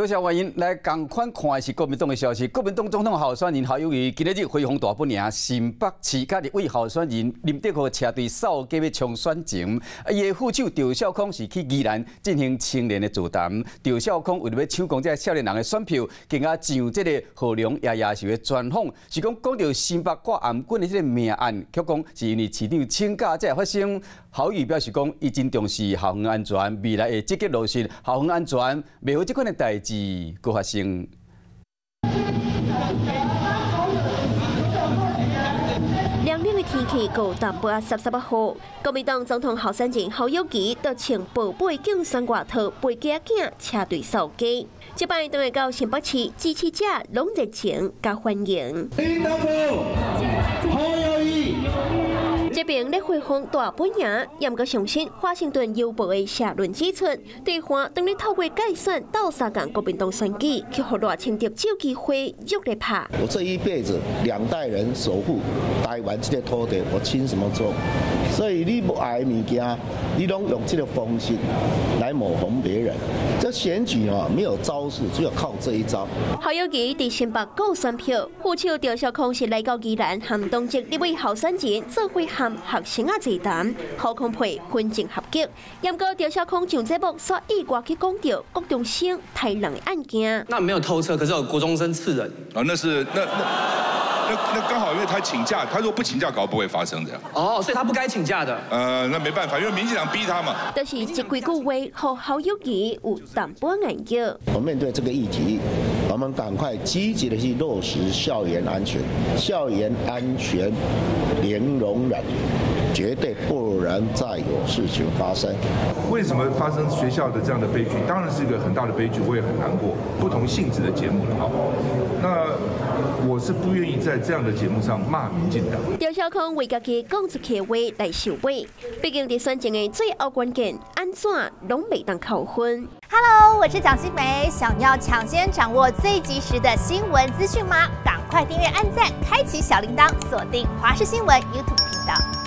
謝歡迎來仝款看的是國民黨的消息。國民黨總統候選人侯友宜今仔日回訪大本營新北市，佮立委候選人林德和車隊掃街欲衝選情。伊的副手趙少康是去宜蘭進行青年的座談。趙少康為著欲搶攻這少年人的選票，更加上這个賀龍爺爺受的專訪，是講講著新北掛頷頸的這个命案，卻講是因為市長請假才會發生。侯友宜表示講，伊真重視校園安全，未來會積極落實校園安全，袂予這款的代誌閣發生。涼涼的天氣，閣淡薄仔澀澀仔雨。國民黨總統候選人侯友宜著穿薄布競選外套，背仔囝車隊掃街。這擺當會到新北市，支持者攏熱情佮歡迎。林德福，侯友宜。這爿咧回訪大本營，也毋過相信華盛頓郵報的社論指出，對岸當咧透過改選鬥相共國民黨選舉，去予賴清德借機會弱咧拍。我這一輩子兩代人守護台灣這個土地，我親什麼做？所以你無愛的物件，你攏用這個方式來抹紅別人。這選舉啊，沒有招數，只有靠這一招。侯友宜佇新北顧選票，副手趙少康是來到宜蘭和黨籍立委候選人做伙和學生仔座談，侯康配分政合擊。毋過趙少康上節目煞意外去講著國中生刣人的案件。那沒有偷車，可是有國中生刺人。啊，那是那那那那剛好，因為他請假，他如果不請假，搞不會發生這樣。哦，所以他不該請假的。那沒辦法，因為民進黨逼他嘛。就是這幾句話，予侯友宜有淡薄眼熱。我面對這個議題，我們趕快積極的去落實校園安全，校園安全零容忍，絕對不能再有事情發生。為什麼發生學校的這樣的悲劇？當然是一個很大的悲劇，我也很難過。不同性質的節目了哈，那我是不願意在這樣的節目上罵民進黨。趙少康為家己講出去話來收尾，畢竟佇選戰的最後關鍵，按怎攏袂當扣分。 Hello，我是蔣新梅，想要搶先掌握最及時的新聞資訊嗎？趕快訂閱、按讚、開啟小鈴鐺，鎖定華視新聞 YouTube 頻道。